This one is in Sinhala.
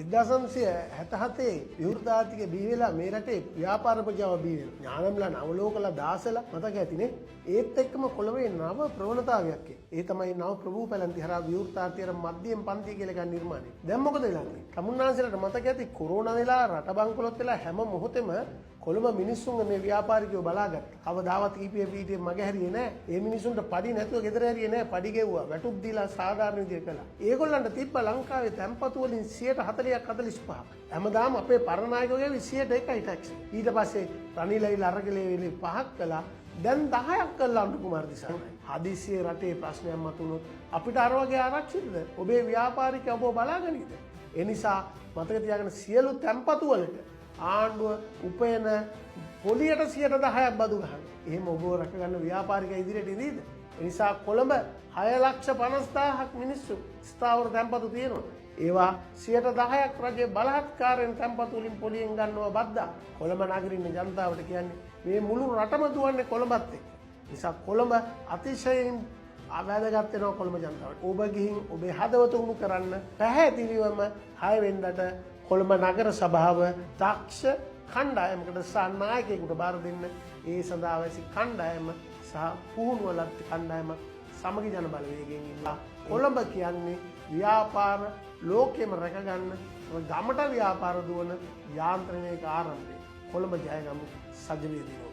1977 විවෘත ආර්ථිකය බිහි වෙලා මේ රටේ ව්‍යාපාර ප්‍රජාව බිහි වෙනවා. ඥානම්ලා නවලෝකලා දාසලා මතක ඇතිනේ. ඒත් එක්කම කොළඹේ නව ප්‍රවණතාවයක් එයි. ඒ තමයි නව ප්‍රභූ පැලැන්ති හරහා විවෘත ආර්ථිකයට මධ්‍යම පන්තිය කියලා එකක් නිර්මාණය. දැන් මොකද වෙලා තියෙන්නේ? තමුන්නාන්සේලාට මතක ඇති කොරෝනා වෙලා රට බංකොලොත් වෙලා හැම මොහොතෙම කොළඹ මිනිස්සුන්ගේ මේ ව්‍යාපාරිකයෝ බලාගත්තා. කවදාවත් EPF ETM මග හැරියේ නෑ. ඒ මිනිස්සුන්ට පඩි නැතුව ගෙදර හැරියේ නෑ. පඩි ගෙව්වා. වැටුප් දීලා සාධාරණ විදියට කළා. ඒගොල්ලන්ට තිබ්බ ලංකාවේ තැන්පතු වලින් 40ක් 45ක්. හැමදාම අපේ පරණ නායකයෝ ගෙව්වේ 101යි ටැක්ස්. ඊට පස්සේ රනිල් ඇවිල්ලා අරගලේ වෙලේ 5ක් කළා. දැන් 10ක් කළා අනුර කුමාර දිසානායක. හදිසියේ රටේ ප්‍රශ්නයක් මතුවුණොත් අපිට අර වගේ ආරක්ෂිතද? ඔබේ ව්‍යාපාරිකයා ඔබව බලාගනීද? ඒ නිසා මතක තියාගන්න සියලු තැන්පතු වලට ආණ්ඩුව උපයන පොලියට 10%ක් බදු ගහන. එහෙම ඔබව රැකගන්න ව්‍යාපාරිකයා ඉදිරියට ඉඳීද? ඒ නිසා කොළඹ 6,50,000ක් මිනිස්සු ස්ථාවර තැන්පතු තියෙනවා. ඒවා 10%ක් රජයේ බලහත්කාරයෙන් තැන්පතු වලින් පොලියෙන් ගන්නවා බද්දා. කොළඹ නගරේ ඉන්න ජනතාවට කියන්නේ මේ මුළු රටම දුවන්නේ කොළඹත් එක්ක. නිසා කොළඹ අතිශයින් වැදගත් වෙනවා කොළඹ ජනතාවට. ඔබ ගිහින් ඔබේ හදවත උණු කරන්න පැහැදිලිවම 6 වෙනිදාට කොළඹ නගර සභාව දක්ෂ කණ්ඩායමකට සහ නායකයෙකුට බාර දෙන්න. ඒ සඳහා අවශ්‍ය කණ්ඩායම සහ පුහුණුව ලත් කණ්ඩායමක් සමගි ජන බලවේගයෙන් ඉන්නවා. කොළඹ කියන්නේ ව්‍යාපාර ලෝකෙම රැකගන්න ගමට ව්‍යාපාර දුවන යාන්ත්‍රණයක ආරම්භය. කොළඹ ජයගමු සජ වේදිනෝ.